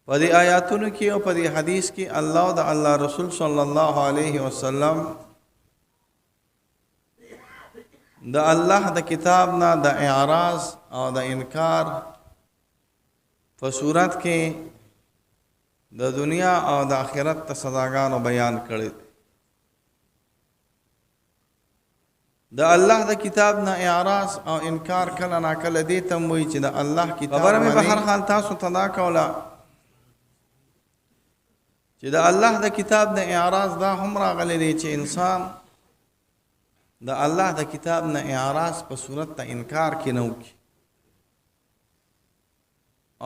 په دې آیاتونو کې او په دې حدیث کې الله او د الله رسول صلی الله علیه وسلم د الله د کتاب نه د اعراض او د انکار په صورت کې د دنیا او د آخرت ته سزاګانو بیان کړی. د الله د کتاب نه اعراض او انکار کله نا کله دې ته وایي چې د الله کتاب خبره مې په هر حال تاسو ته دا کوله چې د الله د کتاب نه اعراض دا هم راغلی دی چې انسان د الله د کتاب نه اعراض په صورت ته انکار کې نه وکړي،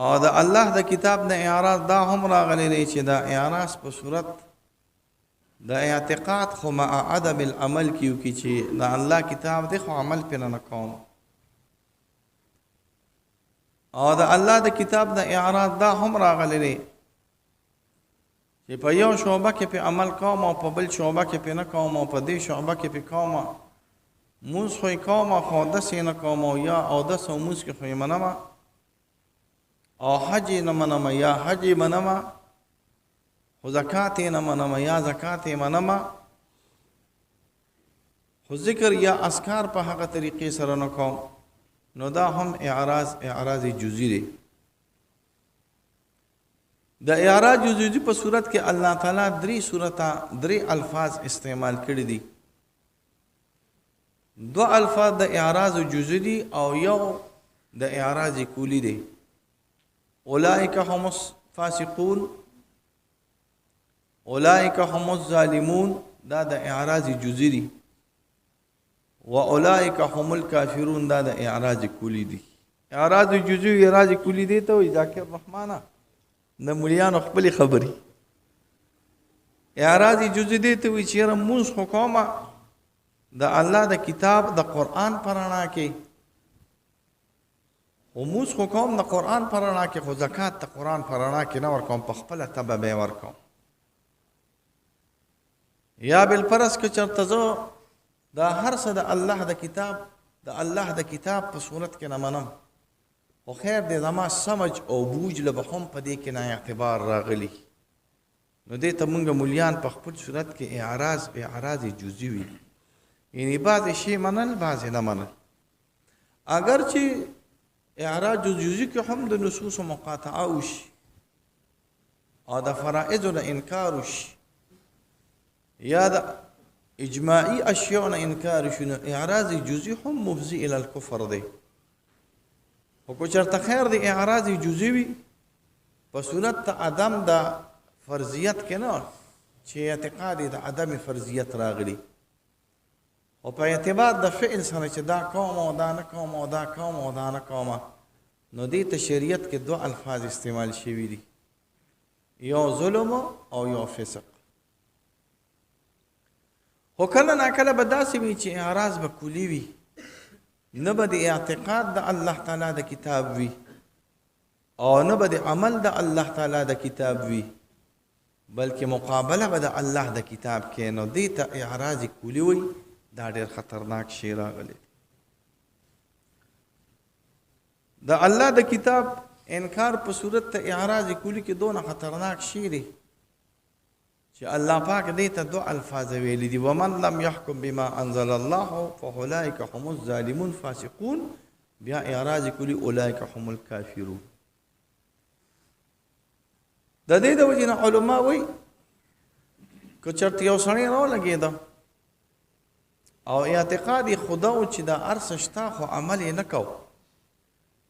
او د الله د کتاب نه اعراض دا هم راغلی دی چې د اعراض په صورت د اعتقاد خو مع عدم العمل کیو کی چې د الله کتاب دی خو عمل پرې نه کوم، او د الله د کتاب د اعراض دا هم راغلی دی چې په یو شعبه کې په عمل کوم او په بل شعبه کې په نه کوم او په دې شعبه کې په کوم مونځ خو یې کوم خو اودس یې نه کوم، او یا اودس او مونځ کې خو یې منم او حج یې نه منم، یا حج یې منم خو زکات یې نه منم، یا زکات یې منم خو ذکر یا اذکار په هغه طریقې سره نه کوم، نو دا هم اعراض اعراض جزئی دی. د اعراض جزئی په صورت کې الله تعالی درې صورته درې الفاظ استعمال کړي دي. دو الفاظ د اعراض جزئی دي او یو د اعراض کلی دی. اولئک هم الفاسقون، اولئک هم الظالمون، دا د اعراض جزئی دي، و اولئک هم الکافرون، دا د اعراض کلی دي. اعراض جزئی او اعراض کلی دی ته وایي ذاکر رحمانه د مليانو خپلې خبرې. اعراض جزئی دی ته وایي چې یاره مونځ خو کومه د الله د کتاب د قرآن په رڼا کې، خو مونځ خو کوم د قرآن په رڼا کې، خو زکات د قرآن په رڼا کې نه ورکوم، په خپله طبع به یې ورکوم. یا بالفرض که چېرته زه دا هر څه د الله د کتاب د الله د کتاب په صورت کې نه منم، خو خیر دی زما سمج او بوج له به هم په دې کې نه اعتبار راغلی، نو دې ته مونږ ملیان په خپل صورت کې اعراض اعراض جزئی وي، یعنی بعضې شی منل بعضې نه منل. اگر چې اعراض جزئی کې هم د نصوص مقاطعه وشي او د فرائضو نه انکار وشي یا د اجماعي اشیاء نه انکار وشي، نو اعراض جزئی هم مفضي الی الکفر دی. خو که چېرته خیر دی اعراض جزئی وي په صورت د عدم د فرضیت کې نه، چې اعتقاد یې د عدم فرضیت راغلی، او په اعتبار د فعل سره چې دا کوم او دا نه کوم او دا کوم او دا نه کوم، نو دې ته شریعت کې دوه الفاظ استعمال شوي دي، یو ظلم او یو فسق. خو کله ناکله به داسې وي چې اعراض به کلي وي، نه به د اعتقاد د الله تعالی د کتاب وي او نه به د عمل د الله تعالی د کتاب وي، بلکې مقابله به د الله د کتاب کې، نو دې ته اعراض کلي وي. دا ډېر خطرناک شی راغلی دی. د الله د کتاب انکار په صورت ته اعراض کلي کې دونه خطرناک شی دی چې الله پاک دې ته دوه الفاظ ویلي دي، ومن لم يحكم بما انزل الله فاولئک هم الظالمون فاسقون، بیا اعراض کلي اولئک هم الکافرون. د دې د وجې نه علما وایي که چېرته یو سړی راولګېده او اعتقاد یې خدا و چې دا هر څه شته خو عمل یې نه کو،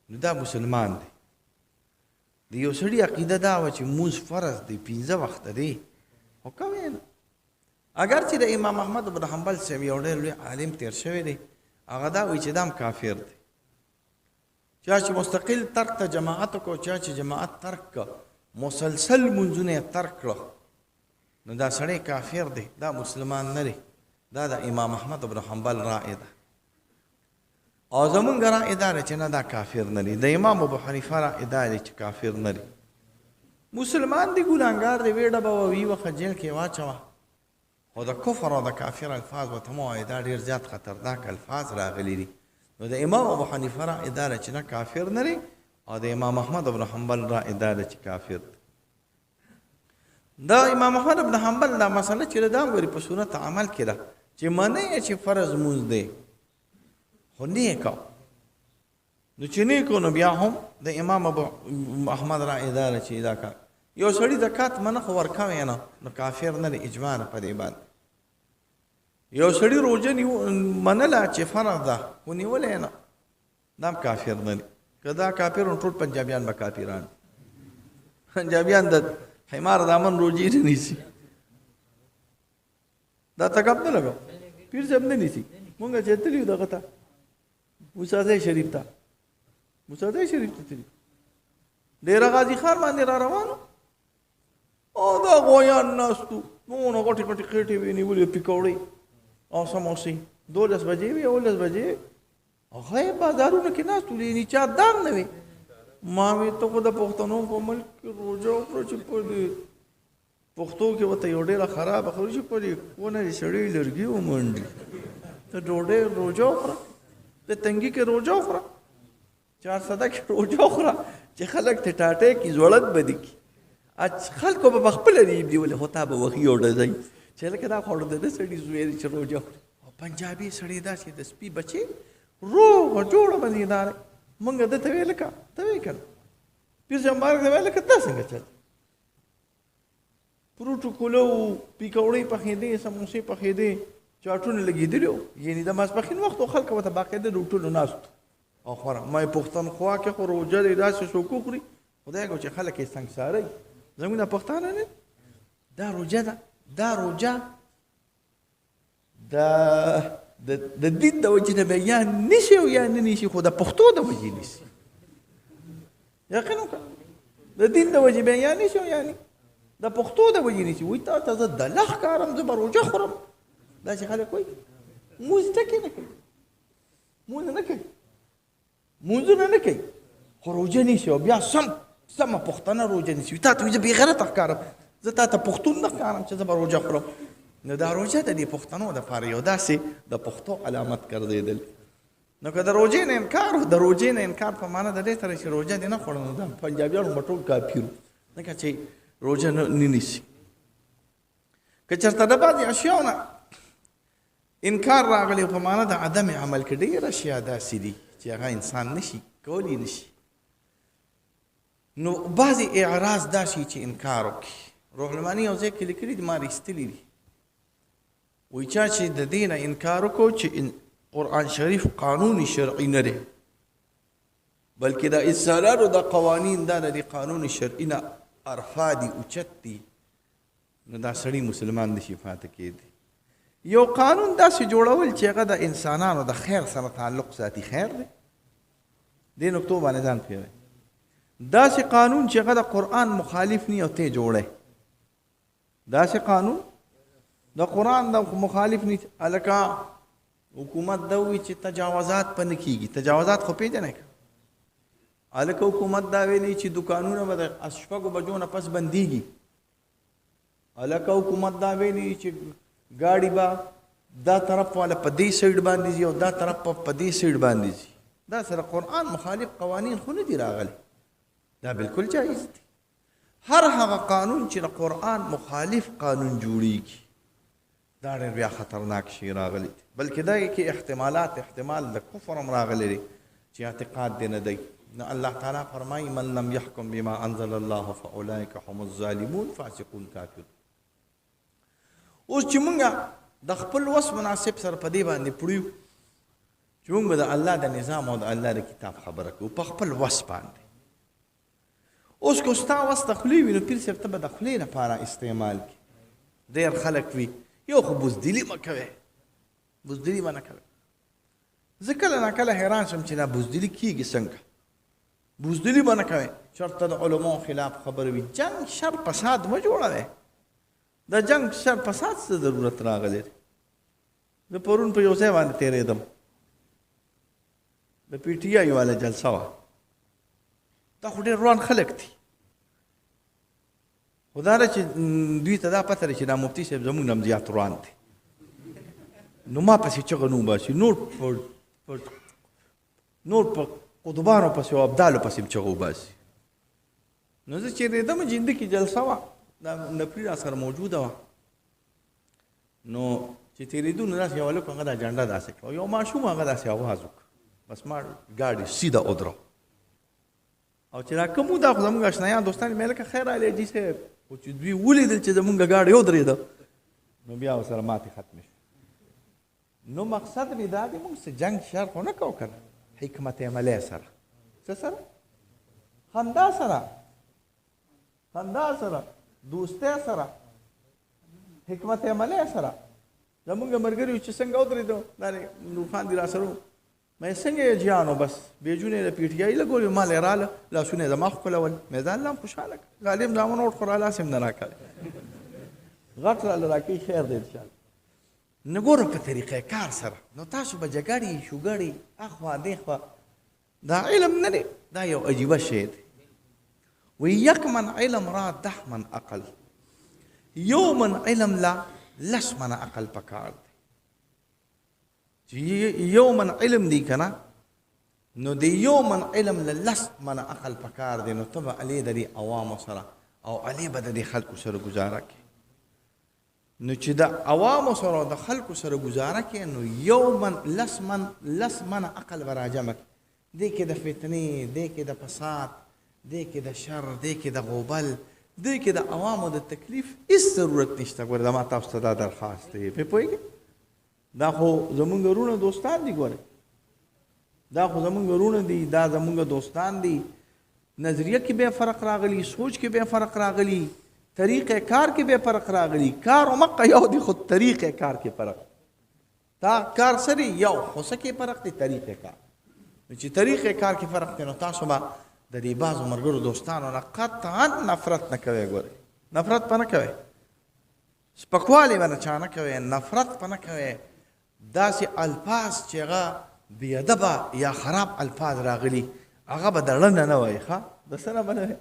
نو دا مسلمان دی. د یو سړي عقیده دا وه چې مونځ فرض دی، پنځه وخته دی، خو کوي نه. اګر چې د امام احمد بن حنبل صاحب یو ډېر لوی عالم تېر شوی دی، هغه دا وایي چې دا هم کافر دی. چا چې مستقل ترک ته جماعت وکړو، چا چې جماعت ترک کړ، مسلسل مونځونه یې ترک کړه، نو دا سړی کافر دی، دا مسلمان نه دی. دا د امام احمد بن حنبل رائے ده. او زمونږ رائے دا ده چې نه، دا کافر نه دی. د امام ابو حنیفه رائے دا ده چې کافر نه دی، مسلمان دی، ګناهګار دی، ویډه به وي وخه جیل کې واچوه، خو د کفر او د کافر الفاظ ورته مه وایه، دا ډېر زیات خطرناک الفاظ راغلي دي. نو د امام ابو حنیفه رائے دا ده چې نه، کافر نه دی، او د امام احمد بن حنبل رائے دا ده چې کافر دی. دا امام احمد بن حنبل دا مسله چې دا ګوري په سنت عمل کې ده چې منې چې فرض مونځ دی خو نه یې کوه. نو چې نه یې کوو نو بیا هم د امام ابو احمد رایه دا ده چې دا کار یو سړي زکات منه خو ورکوی نه نو کافر نه دی، اجماع ده په دې باندې. یو سړي روژه منله چې فرض ده خو نیولی نه، دا هم کافر نه دی. که دا کافر نو ټول پنجابیان به کافران. پنجابیان د حمار دامن روژې نه نیسي. دا ته ګپ نه لګو، پیر صاحب نه نیسي. مونږ چې تللي یو دغه ته موسی شریف ته، موسی شریف ته تللي، ډېره غازي خان باندې را روانو او دا غویان ناستو، نو غټې غټې خېټې وې نیولې، پکوړې او سموسې. 12 بجې وې، 11 بجې هغه بازارونو کې ناست وو، یعنې چا دام نه وي. ما وی ته خو د پښتنو په ملک کې روژه وکړه چې په دې پښتو کې ورته یو ډېره خرابه خبره چې په دې کونه دې سړی لرګي ومنډي. ته ډوډۍ روژه وخوره، ته تنګي کې روژه وخوره، چارسده کې روژه وخوره چې خلک ته ټاټی کړي، ځوړند به دې کړي. خلکو به په خپله ریب نیولې، خو تا به وهي او ډزوي چې لکه دا خو د ده سړي زوی دی چې روژه خوري. او پنجابي سړی داسې د سپي بچی روغه جوړه مزیدار دی. مونږ ده ته ویل که ته ویې که نه، پیر صاحب مبارک ته ویل که دا څنګه چل پروټوکولو پیکوړې پخېدې، سموسې پخېدې، چاټونه لګېدلي وو، یعنې د ماسپښین وخت و، خلک ورته باقاعده د هوټلو ناست او خوره. ما یې پښتونخوا کې خو روژه دی داسې څوک وخوري، خدای کو چې خلک یې سنګساروي. زموږ دا پښتانه نه دا روژه ده، دا روژه د دین د وجې نه به یا نیسي او یا نه نیسي، خو د پښتو د وجې نیسي. یقین وکړه د دین د وجې به یا نیسي او یا نه، د پښتو د وجې نیسي. وایي تا ته زه دله ښکارم، زه به روژه خورم. داسې خلک وایي مونځ ټکی نه کوي، مونځ نه کوي، مونځونه نه کوي، خو روژه نیسي او بیا سم سمه پښتنه روژه نیسي. تا ته وایي زه بېغیرته ښکارم، زه تا ته پښتون نه ښکارم چې زه به روژه خورم. نو دا روژه د دې پښتنو دپاره یو داسې د پښتو علامت ګرځېدل. نو که د روژې نه انکار و، د روژې نه انکار په معنا د دې سره چې روژه دې نه خوړه، نو دا پنجابیانو به ټول کافر وو، ځکه چې روژه نه نیسي. که چېرته د بعضې اشیاو نه انکار راغلی په معنا د عدم عمل کې، ډېر اشیا داسې دي چې هغه انسان نشي کولی نشي. نو بعضې اعراض داسې چې انکار وکړي. روح المعاني یو ځای کې لیکلي دي، ما راایستلي دي، وایي چا چې د دې نه انکار وکړو چې قرآن شریف قانون شرعي نه دی، بلکې د انسانانو د قوانین دا د دې قانون شرعي نه ارفع دي، اوچت دي، نو دا سړی مسلمان نشي پاتې کېدی. یو قانون داسې جوړول چې هغه د انسانانو د خیر سره تعلق ساتي، خیر دی، دې نقطو باندې ځان پوهوي. داسې قانون چې هغه د قرآن مخالف نه او ته جوړی، داسې قانون د قرآن د مخالف نه. هلکه حکومت دا وایي چې تجاوزات په نه کېږي، تجاوزات خو پېژنې که؟ هلکه حکومت دا ویلي چې دکانونه به د 6 بجو نه پس بندېږي. هلکه حکومت دا ویلي چې ګاډي به دا طرف والا په دې سایډ باندې ځي او دا طرف په دې سایډ باندې ځي. دا سره قرآن مخالف قوانین خو نه دي راغلي، دا بالکل جایز دي. هر هغه قانون چې د قرآن مخالف قانون جوړیږي دا ډېر بیا خطرناک شی راغلی دی، بلکې دا کې احتمالات، احتمال د کفر هم راغلی دی چې اعتقاد دې نه دی. نو الله تعالی فرمایي من لم يحكم بما انزل الله فاولئک هم الظالمون فاسقون کافرون. اوس چې مونږ د خپل وس مناسب سره په دې باندې پړیو چې مونږ به د الله د نظام او د الله د کتاب خبره کوو په خپل وس باندې. اوس که ستا وس د خولې وي نو پیر صاحب ته به د خولې لپاره استعمال کړي. ډېر خلک وي یو خو بزدلي مه کوې، بزدلي به نه کوې. زه کله ناکله حیران شم چې دا بزدلي کېږي څنګه. بزدلي به نه کوې، چېرته د علماو خلاف خبره وي، جنګ شر فساد مه جوړوې. د جنګ شر فساد څه ضرورت راغلی دی؟ زه پرون په یو ځای باندې تېرېدم، د پي ټي آی والا جلسه وه. دا خو ډېر روان خلک دي، خو دا ده چې دوی ته دا پته ده چې دا مفتي صاحب زموږ نه هم زیات روان دی، نو ما پسې چغه نه وباسي، نور په قطبانو پسې او ابدالو پسې هم چغه وباسي. نو زه چېرېدم، جندي کې جلسه وه، دا نفري را سره موجوده وه. نو چې تېرېدو نو داسې یو هلک هغه دا جنډه داسې کړه، یو ماشوم هغه داسې اواز وکړ، بس ما ګاډي سیده ودرو. او چې دا کوم دا خو زموږ اشنایان دوستان مې لکه خیر راغلی جي صاحب، خو چې دوی ولیدل چې زموږ ګاډی ودرېده نو بیا ورسره ماتې ختمې شوې. نو مقصد مې دا دی موږ څه جنګ شر خو نه کوو که نه، حکمت عملی سره، څه سره؟ خندا سره، خندا سره، دوستۍ سره، حکمت عملی سره. زموږ ملګري چې څنګه ودرېدو، دا نورخان دي را سره و، مې څنګه یې جیانو، بس بیجونه یې د پي ټي آی لګولي، ما له یې راله لاسونه یې زما ښکلول، مې ځان له هم خوشحاله کړ. غالب زامن وټ خو را لاس یې هم نه راکړی، غټ راله راکوي، خیر دی انشاءالله. نو ګوره په طریقه کار سره نو تاسو به جګړې شوګړې اخوا دېخوا، دا علم نه دی، دا یو عجیبه شی دی. وی یک من علم را ده من عقل، یو من علم لا لس من عقل پکار دی. چې یو من علم دی که نه، نو د یو من علم له لس من عقل پکار دی. نو ته به الې د دې عوامو سره او الې به د دې خلکو سره ګزاره کوې. نو چې د عوامو سره او د خلکو سره ګزاره کوې نو یو من لس من لس من عقل به راجمع کړي. دې کې د فتنې، دې کې د فساد، دې کې د شر، دې کې د غوبل، دې کې د عوامو د تکلیف هیڅ ضرورت نشته. ګوره زما تاسو ته دا درخواست دی، پرې پوهېږئ؟ دا خو زمونږ وروڼه دوستان دي، ګوره دا خو زمونږ وروڼه دي، دا زمونږ دوستان دي. نظریه کې به فرق راغلی، سوچ کې به فرق راغلی، طریقه کار کې به فرق راغلی. کار مقه یو دی خو طریقه کار کې فرق، تا کار سری یو خو څه کې فرق دی، طریقه کار. نو چې طریقه کار کې فرق دی نو تاسو به د دې بعضو ملګرو دوستانو نه قطعا نفرت نه کوئ. ګورئ نفرت به نه کوئ، سپکوالی به نه چا نه کوئ، نفرت به نه کوئ. داسې الفاظ چې هغه بې ادبه یا خراب الفاظ راغلي هغه به د ړه نه نه وایي. ښه د څه نه به نه وایي؟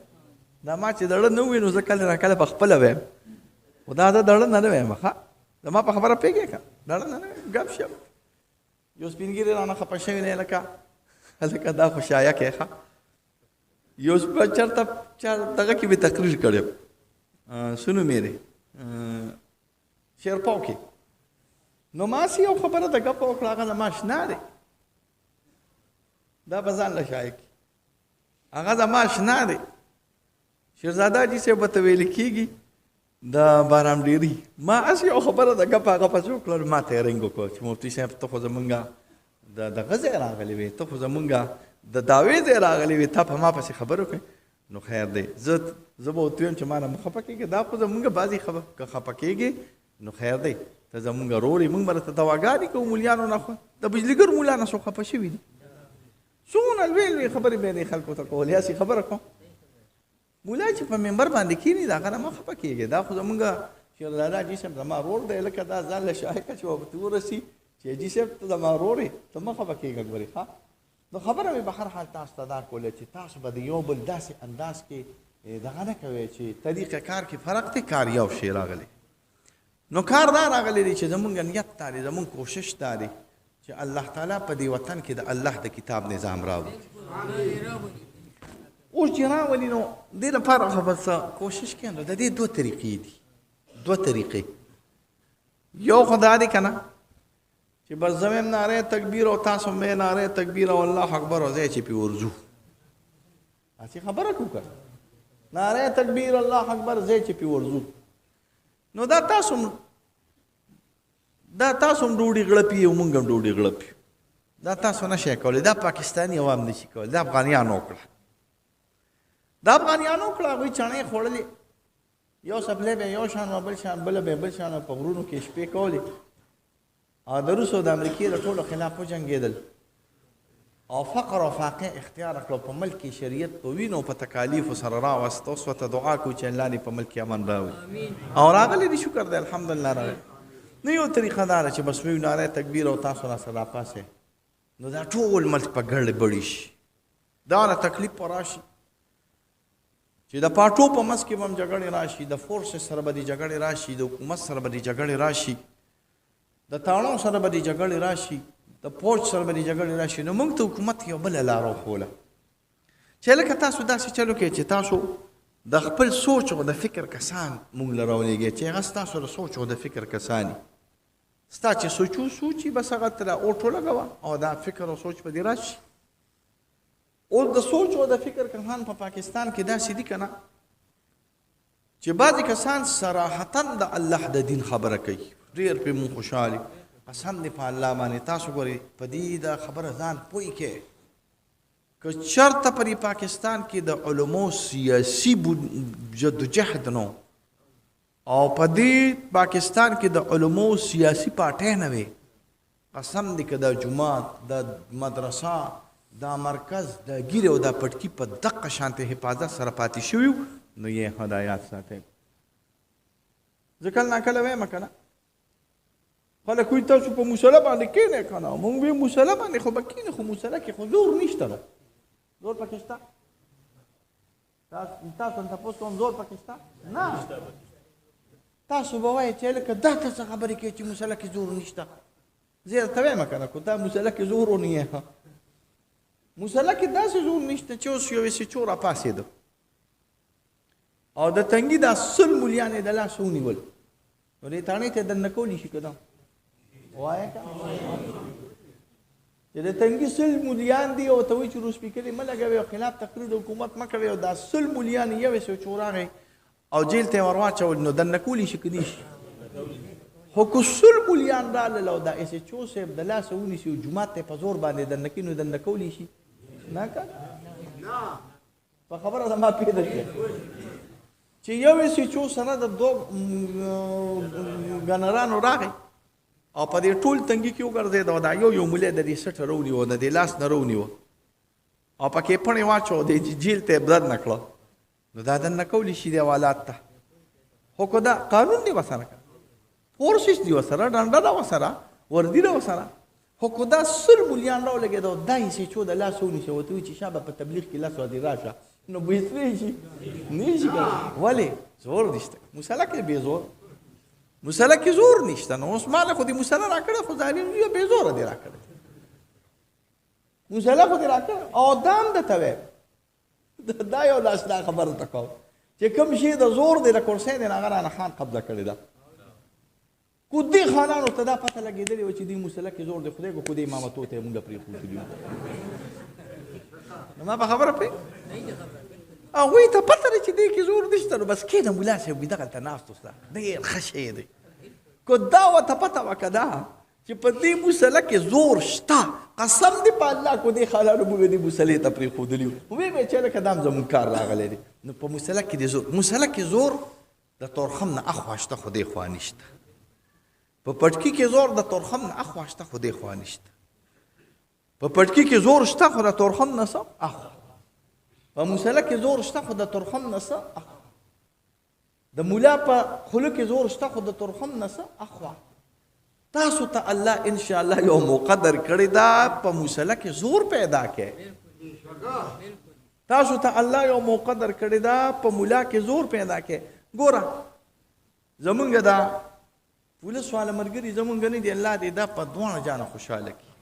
دا ما چې د ړه نه ووایي نو زه کله ناکله په خپله وایم، خو دا زه د ړه نه نه وایم. ښه زما په خبره پوهېږې که د ړه نه نه وایم؟ ګپ شپ یو سپین ږیری رانه خفه شوی دی، لکه لکه دا خو شایع کوې. ښه یو شپه چېرته چا دغه کې مې تقریر کړی، څه نومېږي دی، شیرپاو کې. نو ما هسې یو خبره د ګپه وکړه، هغه زما اشنا دی، دا به ځان له شایع کړي، هغه زما اشنا دی، شیرزاده حاجي صاحب ورته ویل کېږي د بارام ډېري. ما هسې یو خبره د ګپه هغه پسې وکړه، ما ته یې رنګ وکړ چې مفتي صاحب ته خو زمونږ د دغه ځای راغلی وې، ته خو زمونږ د دعوې ځای راغلی وې، تا په ما پسې خبرې وکړې. نو خیر دی، زه به ورته ویم چې ما نه مه خفه کېږې، دا خو زمونږ بعضې خبر که خفه کېږې نو خیر دی، ته زمونږ ورور یې، مونږ به درته دواګانې کوو مولیانو نه. خو د بجلیګر مولا نه څوک خفه شوي دي؟ څونه لوی لوی خبرې به یې خلکو ته کولې. هسې خبره کوم، مولا چې په منبر باندې کښېني د هغه نه مه خفه کېږې، دا خو زمونږ شیرزاده حاجي صاحب زما ورور دی، لکه دا ځان له شایقه چې ورته ورسي چې حاجي صاحب ته زما ورور یې، ته مه خفه کېږه ګورې. ښه نو خبره مې به هر حال تاسو ته دا کوله چې تاسو به د یو بل داسې انداز کې دغه نه کوئ چې طریقه کار کې فرق دی، کار یو شی راغلی. نو کار دا راغلی دی چې زمونږ نیت دا دی، زمونږ کوشش دا دی چې الله تعالی په دې وطن کې د الله د کتاب نظام راولي. اوس چې راولي نو دې لپاره خو به څه کوشش کوي. نو د دې دوه طریقې دي، دوه طریقې. یو خو دا دی که نه چې بس زه وایم ناره تکبیر او تاسو هم ناره تکبیر او الله اکبر او ځای چې پې ورځو، هسې خبره کوو که ناره تکبیر الله اکبر ځای چې پې ورځو، نو دا تاسو هم ډوډۍ غړپي او موږ هم ډوډۍ غړپي. دا تاسو نه شئ کولی، دا پاکستاني عوام نه شي کولی، دا افغانیانو وکړه، دا افغانیانو وکړه. هغوی چڼې خوړلې، یو څپلی به یو شان وه، بل شان، بله به بل شان وه، په غرونو کې شپې کولې او د روس او د امریکې د ټولو خلاف وجنګېدل او فقر او فاقه اختیار کړو. په ملک کې شریعت په وینو په تکالیفو سره راوست. اوس ورته دعا کوو چې الله دې په ملک کې امن راولي او راغلی دی، شکر دی الحمدلله راغلی. نو یو طریقه دا ده چې بس ویو ناره تکبیر او تاسو را سره راپاڅئ، نو دا ټول ملک په ګړبړي شي، دا نه تکلیف په راشي چې د پاټو په منځ کې به هم جګړې راشي، د فورسز سره به دې جګړې راشي، د حکومت سره به دې جګړې راشي، د تاڼو سره به دې جګړې راشي، د پوځ سره به دې جګړې راشي. نو موږ ته حکومت یو بله لاره وښوله چې لکه تاسو داسې چلو کوئ چې تاسو د خپل سوچ او د فکر کسان مونږ له راولېږئ چې هغه ستاسو د سوچ او د فکر کسان دي. ستا چې سوچو سوچي بس هغه ته اوټ ولګوه او دا فکر او سوچ به دې راشي. اوس د سوچ او د فکر کسان په پاکستان کې داسې دي که نه چې بعضې کسان صراحتا د الله د دین خبره کوي، ډېر پرې مونږ خوشحال یو. قسم دې په الله باندې تاسو ګورئ په دې دا خبره ځان پوه کړئ که چرته پر پاکستان کې د علمو سیاسي جدوجهد نو او په دې پاکستان کې د علمو سیاسي پارټۍ نه وي، قسم دې که دا جومات، دا مدرسه، دا مرکز، دا ګیرې او دا پټکي په دقه شانتې حفاظت سره پاتې شوي نو یې هدایات ساتي. زه کله ناکله وایم که نه، خلک وایي تاسو په مصلی باندې کښېنئ که نه، مونږ وایو مصلی باندې خو به کښېنې، خو مصلی کې خو زور نشته نو زور پکې شته؟ تاسو نه تپوس کوم زور پکې شته؟ نه. تاسو به وایئ چې لکه دا ته څه خبرې کوې چې مصلی کې زور نشته. زه درته وایم که نه، که دا مصلی کې زور ونه یې، مصلی کې داسې زور نشته چې اوس یو ایس ایچ او راپاڅېده او د تنګي دا 100 مولیان یې د لاسه ونیول، نو دې تاڼې ته دننه کولی شي که نه؟ وایه که چې د تنګي 100 مولیان دي او ته وایي چې روسپیکرې مه لګوې او خلاف تقریر د حکومت مه کوې او دا 100 مولیان یو ایس ایچ او راغی او جیل ته یې ور واچول، نو دننه کولی شي که نه شي؟ خو که 100 مولیان رالل او دا ایس ایچ او صاحب د لاسه ونیسي او جومات ته په زور باندې دننه کړي، نو دننه کولی شي؟ نه که په خبره زما پیدا شي چې یو ایس ایچ او سره د دوه ګنرانو راغی او په دې ټول تنګي کې وګرځېد او دا یو یو مولی د دې سټه راونیوه، د دې لاس نه راونیوه او پکې پڼې واچوه، دې جیل ته یې دننه کړه، نو دا دننه کولی شي دې حوالات ته. خو که دا قانون دی ورسره، فورسز دی ورسره، ډنډه ده ورسره، وردي ده ورسره، خو که دا 100 مولیان راولګېده او دا ایس ایچ او د لاسه ونیسي ورته وایي چې شابه په تبلیغ کې لاس ورځي راشه، نو به یې شي نه شي کولی. ولې؟ زور نشته مصلی کې، بې زور مصلی کې زور نشته. نو اوس ما له خو دې مصلی راکړه، خو ظالم زویه بې زوره دې راکړی، مصلی خو دې راکړه او دا هم درته وایم، دا یو لاس دا خبره ته کوم چې کوم شی د زور دی د کرسۍ دی، هغه رانه خان قبضه کړې ده. کو دې خانانو ته دا پته لګېدلې وه چې دې مصلی کې زور دی، خدای کو دې امامتو ته یې مونږ پرېښودلي وو. نو ما په خبره پرې هغوی ته پته ده چې دې کې زور نشته، نو بس کښېنه ملا صاحب وي دغلته ناست اوسه، ډېر ښه شی دی. که دا ورته پته وه که دا چې په دې مصلی کې زور شته، قسم دې په الله کو دې خانانو موږ دې مصلی ته پرېښودلي وو، ویې ویل چې لکه دا هم زموږ کار راغلی دی. نو په مصلی کې دې زور، مصلی کې زور د تورخم نه اخوا شته خو دې خوا نشته، په پټکي کې زور د تورخم نه اخوا شته خو دې خوا نشته، په پټکي کې زور شته خو د تورخم نه څه اخوا، په مصلی کې زور شته خو د تورخم نه څه اخوا، د مولا په خوله کې زور شته خو د تورخم نه څه اخوا. تاسو ته الله انشاءالله یو موقع درکړې ده په مصلی کې زور پیدا کړئ، تاسو ته الله یو موقع درکړې ده په مولا کې زور پیدا کړئ. ګوره زمونږ دا پولیس والا ملګري زمونږ نه دي، الله دې دا په دواړه جانه خوشحاله کړي.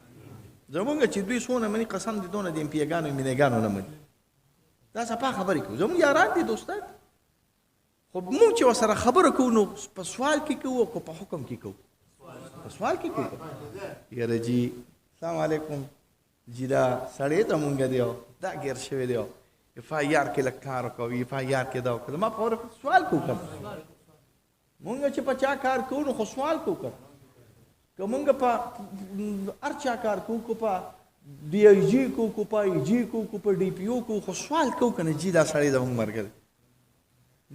زمونږ چې دوی څونه مني قسم دې دونه د ایم پي ګانو ایم ګانو نه مني، دا صفا خبرې کوو، زمونږ یاران دي دوستان، خو مونږ چې ورسره خبره کوو نو په سوال کې کوو او که په حکم کې کوو؟ په سوال کې کوو. یاره جي السلام علیکم جي، دا سړی زمونږ دی او دا ګیر شوی دی او اف آی آر کې لږ کار وکړو، اف آی آر کې دا وکړو، ما په خبره سوال کوو که مونږ چې په چا کار کوو نو خو سوال کوو که مونږ په هر چا کار کوو، که په ډي آی جي کوو، که په آی جي کوو، که په ډي پي او کوو، خو سوال کوو که نه جي دا سړی زمونږ ملګری.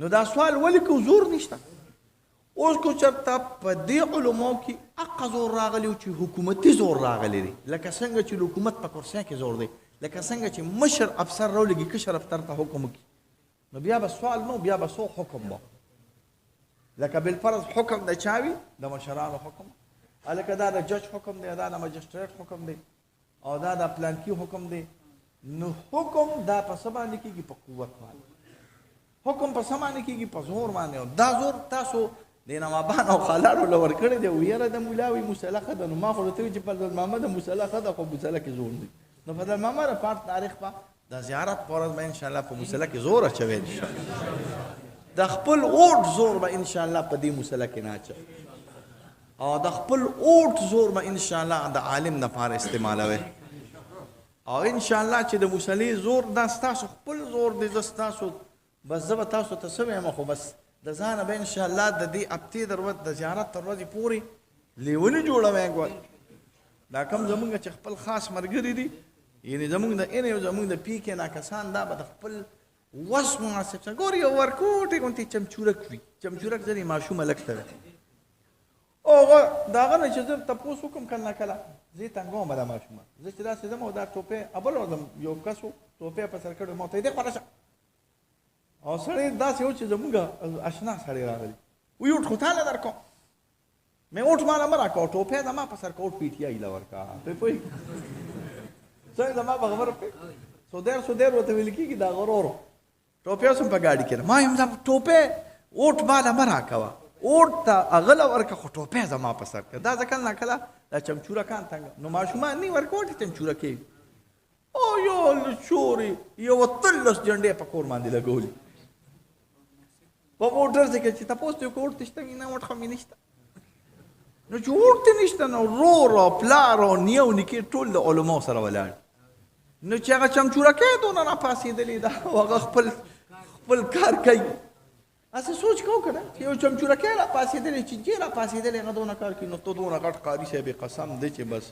نو دا سوال ولې کوو؟ زور نشته. اوس که چېرته په دې علماو کې حقه زور راغلی و چې حکومتي زور راغلی دی، لکه څنګه چې حکومت په کرسۍ کې زور دی، لکه څنګه چې مشر افسر راولېږي کشر افسر ته حکم وکړي، نو بیا به سوال نو بیا به څو حکم به، لکه بالفرض حکم د چا وي؟ د مشرانو حکم، هلکه دا د جج حکم دی، دا د مجسټریټ حکم دی، او دا د پلانکي حکم دی. نو حکم دا په څه باندې کېږي؟ په قوت باندې. حکم په څه باندې کېږي؟ په زور باندې. او دا زور تاسو د نوابانو او خالانو له ورکړی دی. ویره د مولا وي مصلی ښه ده، نو ما خو ورته وویل چې فضل محمد مصلی ښه ده خو مصلی کې زور دی. نو فضل محمد پاک تاریخ په د زیارت په ورځ به انشاءالله په مصلی کې زور اچوي انشاءالله. د خپل اوټ زور به ان شاء الله په دې مسله کې نه اچوي، او د خپل اوټ زور به ان شاء الله د عالم لپاره استعمالوي. او ان شاء الله چې د مسلې زور دا ستاسو خپل زور دی، زه ستاسو بس زه به تاسو ته څه وایم، خو بس د ځانه به ان شاء الله د دې هفتې در ورځ د زیارت تر ورځې پورې لیوني جوړوی. ګورئ دا کم زمونږ چې خپل خاص ملګري دي، یعنې زمونږ د این او زمونږ د پی کې ناکسان، دا به د خپل وس مناسب څه ګوري. یو ورکوټی غونتې چمچورک وي، چمچورک ځینې ماشوم هلک ته وي، او هغه د هغه نه چې زه تپوس وکړم کله نا کله زه یې تنګوم دا ماشومه، زه چې داسې ځم او دا ټوپی بله ورځ یو کس و ټوپی په سر کړې، ما ورته ویل دې خوا راشه، او سړی داسې و چې زمونږ اشنا سړی راغلی وی اوټ خو تا له در کوم، مې اوټ ماله مه راکوه، ټوپی زما په سر کوټ پي ټي آی له ورکړه. پرې پوهېږې څنګه زما په خبره پوهېږې؟ سودیر سودیر ورته ویل کېږي دا غرورو ټوپی اوس هم په ګاډي کې ده. ما یم ټوپی اوټ ماله مه راکوه، اوټ ته هغه له ورکړه خو ټوپی زما په سر کړه. دا ځکه نه کله دا چمچورکان تنګ نو ماشومان نه ورکوټي چمچورکې او یو چوري یو 13 جنډې په کور باندې لګولي په موټر کې چې تاسو ته کوټ تشته نه وټ خو مې نشته، نو چې اوټ ته نشته نو ورور او پلار او نیه او نیکه ټول د علماو سره ولاړ، نو چې هغه چمچورکې دونه راپاڅېدلې ده او هغه خپل خپل کار کوي. هسې سوچ کوو که نه چې یو چمچورکی راپاڅېدلی چې جې راپاڅېدلی هغه دونه کار کوي، نو ته دونه غټ قاري صاحب قسم دی چې بس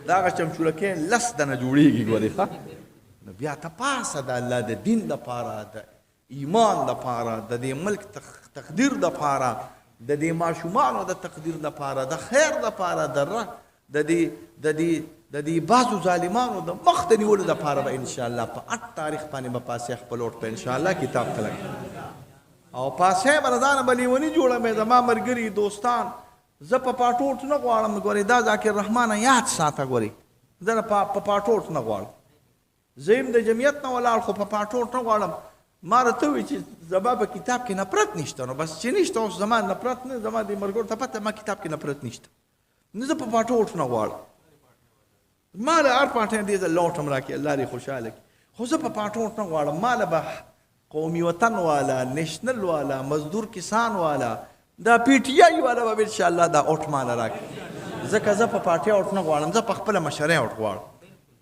دا هغه چمچورکی 10 دنه جوړېږي ګورې. ښه نو بیا ته پاڅه د الله د دین دپاره، د ایمان دپاره، د دې ملک تقدیر دپاره، د دې ماشومانو د تقدیر دپاره، د خیر دپاره، د دې د دې د دې بعضو ظالمانو د مخ د نیولو دپاره به انشاءالله په 8 تاریخ باندې به پاسې خپل اوټ په انشاءالله کتاب ته لګي او پاسې به ځانه به لیوني جوړوم. زما ملګري دوستان زه په پاټوټ نه غواړم ګورې، دا ذاکر رحمانه یاد ساته ګورې، زه په پاټوټ نه غواړم، زه یم د جمعیت نه ولاړ خو په پاټوټ نه غواړم. ما راته وویل چې زما په کتاب کې نفرت نشته، نو بس چې نشته اوس زما نفرت نه، زما دې ملګرو ته پته ما کتاب کې نفرت نشته، نو زه په پاټوټ نه غواړم. ما له هر پاټۍ دې زه لوټ هم راکړي الله دې خوشحاله کړي، خو زه په پاټوټ نه غواړم. ما له به قومي وطن والا، نېشنل والا، مزدور کسان والا، دا پي ټي آی والا به انشاءالله دا اوټ ماله راکړي، ځکه زه په پارټۍ اوټ نه غواړم، زه په خپله مشرۍ اوټ غواړم.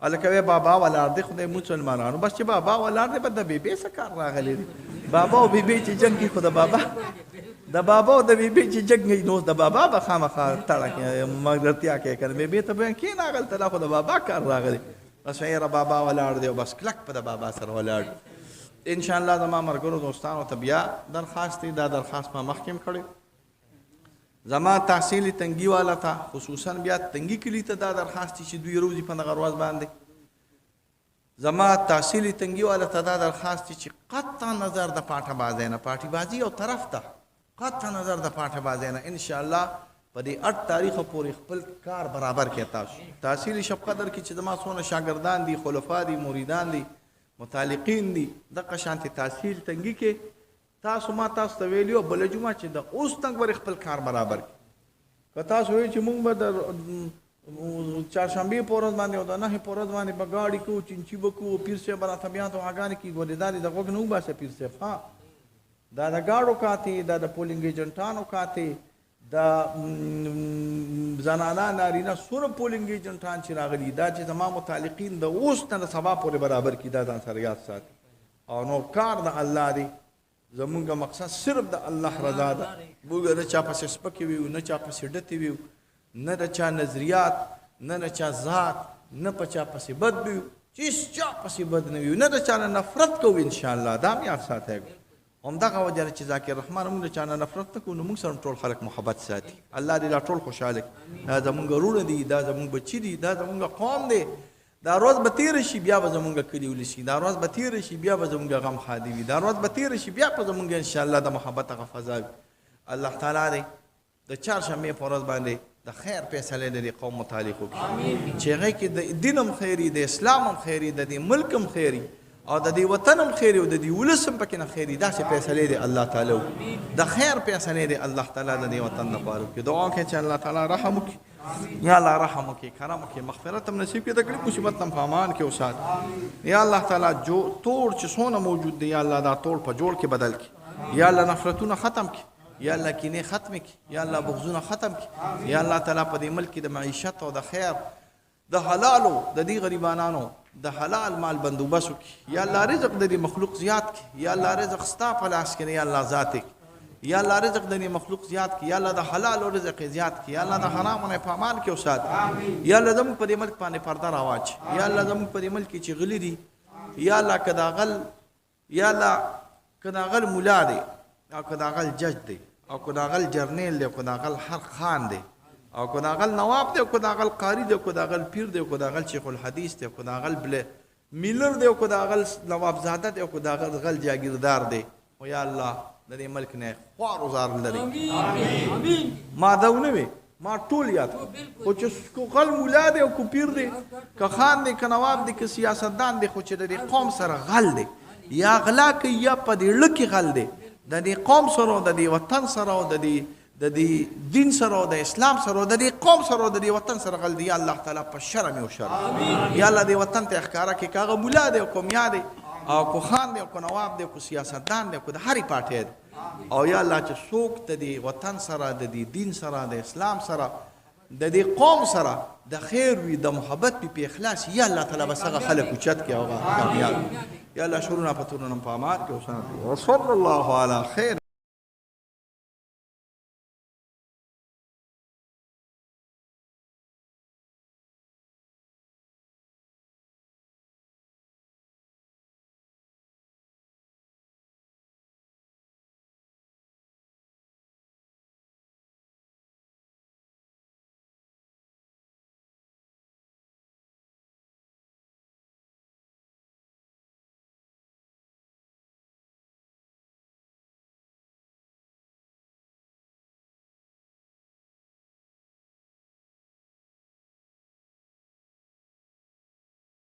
هلکه وی بابا ولاړ دی، خدای مسلمانانو بس چې بابا ولاړ دی به د بیبې څه کار راغلی دی؟ بابا او بیبې چې جنګ کوي خو د بابا او د بیبې چې جنګ کوي نو د بابا به خامخا تړه کې ملګرتیا کوي که نه، بیبې ته به کښېنه هغلته، دا خو د بابا کار راغلی. بس یاره بابا ولاړ دی او بس کلک په د بابا سره ولاړ. ان شاء الله زما ملګرو دوستانو ته بیا درخواست دی، دا درخواست ما مخکې هم کړی، زما تحصیل تنګي والا ته خصوصا بیا تنګي کلي ته دا درخواست دی چې دوی روزي په دغه ورځ باندې، زما تحصیل تنګي والا ته دا درخواست دی چې قطع نظر د پاټه بازۍ نه، پاټي بازي یو طرف ته، قطع نظر د پاټه بازۍ نه ان شاء الله په دې 8 تاریخ پورې خپل کار برابر کړي. تاسو تحصیل شب قدر کې چې زما څونه شاګردان دي، خلفا دي، مریدان دي، متعلقین دي، دغه شانتې تحصیل تنګي کې تاسو ما تاسو ته ویلي او بله جمعه چې د اوس تنګ ورې خپل کار برابر کړي. که تاسو ویل چې مونږ به د چهارشنبې په ورځ باندې او د نهې په ورځ باندې به ګاډي کوو، چینچي به کوو، پیر صاحب به راته بیا دعاګانې کوي، ګورې دا دې د غوږ نه وباسه پیر صاحب، ها دا د ګاډو کاتې، دا د پولینګ ایجنټانو کاتې، دا زنانه نارینه څونه پولینګ ایجنټان چې راغلي، دا چې زما متعلقین د اوس نه د سبا پورې برابر کړي، دا ځان سره یاد ساتي. او نو کار د الله دی، زمونږ مقصد صرف د الله رضا ده. موږ نه چا پسې سپکې ویو، نه چا پسې ډتې ویو، نه د چا نظریات، نه د چا ذات، نه په چا پسې بد ویو، چې هېڅ چا پسې بد نه ویو، نه د چا نه نفرت کوو انشاءالله. دا هم یاد ساتئ. همدغه وجه ده چې ذاکر رحمان موږ د چا نه نفرت نه کوو، نو موږ سره ټول خلک محبت ساتي. الله دې دا ټول خوشحاله کړي. دا زمونږ وروڼه دي، دا زمونږ بچي دي، دا زمونږ قوم دی. دا ورځ به تېره شي بیا به زمونږ کلي ولسي، دا ورځ به تېره شي بیا به زمونږ غم ښادي وي، دا ورځ به تېره شي بیا به زمونږ انشاءالله د محبت هغه فضا وي. الله تعالی دې د چهارشنبې په ورځ باندې د خیر فیصله د دې قوم متعلق وکړي چې هغې کې د دین هم خیري، د اسلام هم خیري، د دې ملک هم خیري، او د دې وطن هم خیري، او د دې ولس هم پکې نه خیري. داسې فیصلې دې الله تعالی وکړي، د خیر فیصلې دې الله تعالی د دې وطن لپاره وکړي. دعا وکړئ چې الله تعالی رحم وکړي، یا الله رحم وکړي، کرم وکړي، مغفرت هم نصیب کړي، تکلیف مصیبت هم په امان کې وساتي. یا الله تعالی جو توړ چې څونه موجود دی، یا الله دا توړ په جوړ کې بدل کړي. یا الله نفرتونه ختم کړي، یا الله کینې ختم کړي، یا الله بغضونه ختم کړي، یا الله تعالی په دې ملک کې د معیشت او د خیر د حلالو د دې غریبانانو د حلال مال بندوبست وکړي. یا الله رزق د دې مخلوق زیات کړي، یا الله رزق ستا په لاس کې دی، یا الله ذات کړي، یا الله رزق د دې مخلوق زیات کړي، یا الله د حلالو رزق یې زیات کړي، یا الله د حرامو نه په امان کې وساتي. یا الله زموږ په دې ملک باندې پرده راواچوي، یا الله زموږ په دې ملک کې چې غلي دي، یا الله که دا غل، یا الله که دا غل ملا دی، او که دا غل جج دی، او که دا غل جرنیل دی، او که دا غل هر خان دی، او که دا غل نواب دی، او که دا غل قاری دی، او که دا غل پیر دی، او که دا غل شیخ الحدیث دی، او که دا غل بل میلر دی، او که دا غل نوابزاده دی، او که دا غل جاګیردار دی، خو یا الله د دې ملک نه خوار و زار لري. ما دا ونه وي، ما ټول یاد کړو. خو چې کو غل ملا دی او کو پیر دی، که خان دی، که نواب دی، که سیاستدان دی، خو چې د دې قوم سره غل دی، یا غلا کوي یا په دې زړه کې غل دی، د دې قوم سره او د دې وطن سره او د دې دین سره او د اسلام سره او د دې قوم سره او د دې وطن سره غل دی، یا الله تعالی په شرم یې وشرم. یا الله دې وطن ته ښکاره کړي که هغه ملا دی او کو میا دی او کو خان دی او کو نواب دی او کو سیاستدان دی او کو د هرې پارټۍ دی، او یا الله چې څوک د دې وطن سره د دې دین سره د اسلام سره د دې قوم سره د خیر وي د محبت وي په اخلاص، یا الله تعالی بس هغه خلک اوچت کړي او هغه کامیاب. یا الله شرونه پتونه په امان کې وساتي. وصلی الله علی خیر.